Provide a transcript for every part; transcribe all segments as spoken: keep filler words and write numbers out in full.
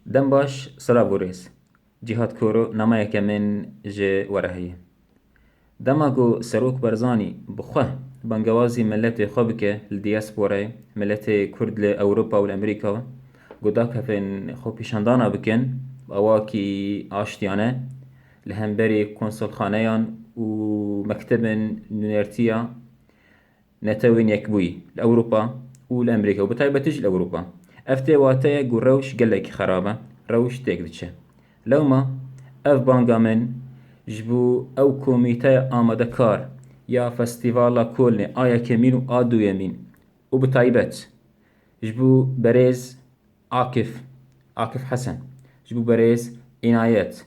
Dem baş, silav û rêz. Cîhat Koro, nameyeke min ji we re heye. Dema ku Serok Barzanî bi xwe bangewazî miletê xwe bike li diasporayê, miletê Kurd li Ewropa û li Amerîka, ku dakevin xwepîşandana bikin, bi awakî aştiyane, li hemberî konsulxaneyan û mektebên nûnertiya Netewên Yekbûyî li Ewropa û li Amerîka û bi taybetî jî li Ewropa. Ev tê wateye ku rewş gelekî xerab e, rewş têk diçe. Lewma ev banga min ji bo ew komîteya amadekar ya Festîvala Kolnê a yekemîn û a duyemîn û bi taybet ji bo berêz Akif, Akif Hesen, ji bo berêz Înayet,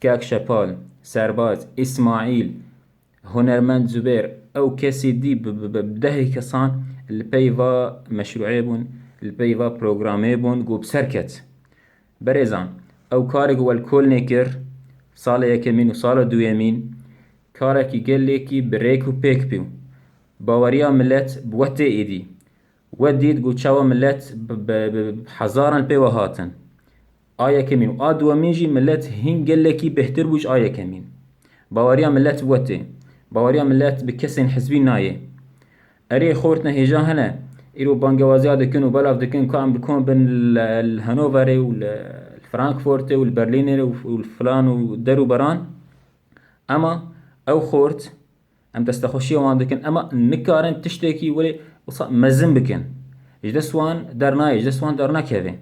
Kak Şepal, Serbaz, Îsmaîl, Hunermend Zubêr, ew kesê dî bi, bi, bi, bi dehê kesan li pey va meşrûê bûn, li pey va programê bûn, ku bi ser ket. Berêzan, ew karê ku we li Kolnê kir, sala yekemîn û sala duyemîn, karekî gelekî bi rêk û pêk bû. Baweriya milet bi we tê êdî. We dît ku çawa milet bi, bi, bi, bi hezaran pê we hatin. A yekemîn û a duyemîn jî milet hîn gelekî bêhtir bû ji a yekemîn. Baweriya milet bi we tê. Baweriya milet bi kesên hizbî nayê. Erê, xortine hêja hene. Îro bangewaziya dikin û belav dikin ka em bi kom bin li, li Hanoverê û li, li Frankfurtê û li Berlînê û, û li filan û der û beran. Ema ew xort, em destexweşiya wan dikin, ema nikarin tiştekî welê wisa mezin bikin. Ji dest wan dernayê, ji dest wan dernakeve.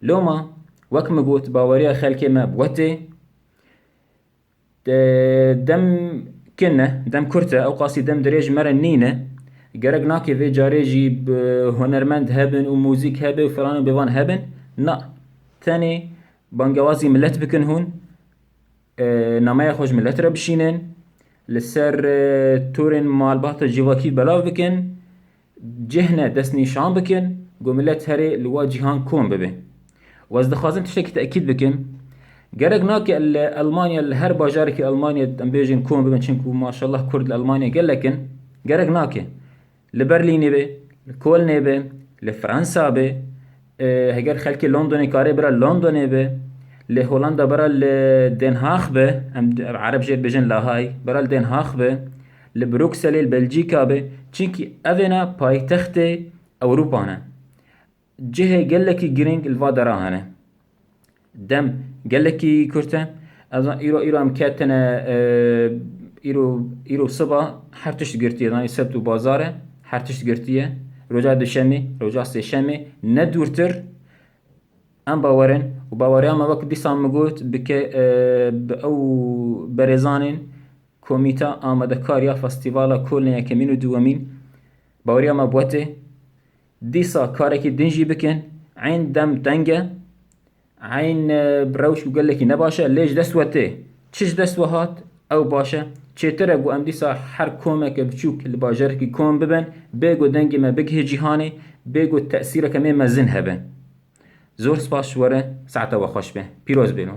Loma, wek min got, baweriya xelkê me bi we tê. De-, dem kin e, dem kurt e, ew qasî dem dirêj me re nîne. Gerek nake vê carê jî bi hunermend hebin û muzîk hebe û filan û bêvan hebin. Na, tenê bangewazî milet bikin hûn, e, nameya xwe ji milet re bişînin, li ser, e, torên malbata civakî belav bikin, cih ne destnîşan bikin, ku milet herê li wa cîhan kom bibe. Û ez dixwazim tiştekî tekîd bikim. Gerek nake li Elmanya, li her bajarekî Elmanya em bêjin kom bibin, çimku maşallah Kurd li Elmanya gelek in. Gerek nake. Li Berlînê be, li Kolnê be, li Fransa be, e, heger xelkê Londonê kare bira Londonê be, li Holanda bira li Den Haag be, em Ereb jê dibêjin La Haye, bira li Den Haag be, li Brukselê, li Belcîka be, çimkî evêna paytextê Ewropa ne. Cihê gelekî girîng li va dera hene. Dem gelekî kurt e. Ez îro, îro em ketine, e, îro, îro siba her tişt girtiye. Zanî sebt û bazar e, her tişt girtiye. Roja duşemê, roja sêşemê, ne dûrtir em bawerin. Û baweriya me wek dîsa min got, bike, e, bi ew berêzanên Komîta Amadekar ya Festîvala Kolnê yekemîn û duyemîn, baweriya me bi we tê. Dîsa karekî din jî bikin. Eyn dem teng e. Eyn, e, rewş û gelekî ne baş e. Lê ji dest we tê. Çi ji dest we hat, ew baş e. Çêtir e ku em dîsa her komeke biçûk li bajarekî kom bibin, bê ku dengê me bigihê cîhanê, bê ku tesîreke me mezin hebe. Zor spas ji we re, saeta we xweş be. Pîroz bêno.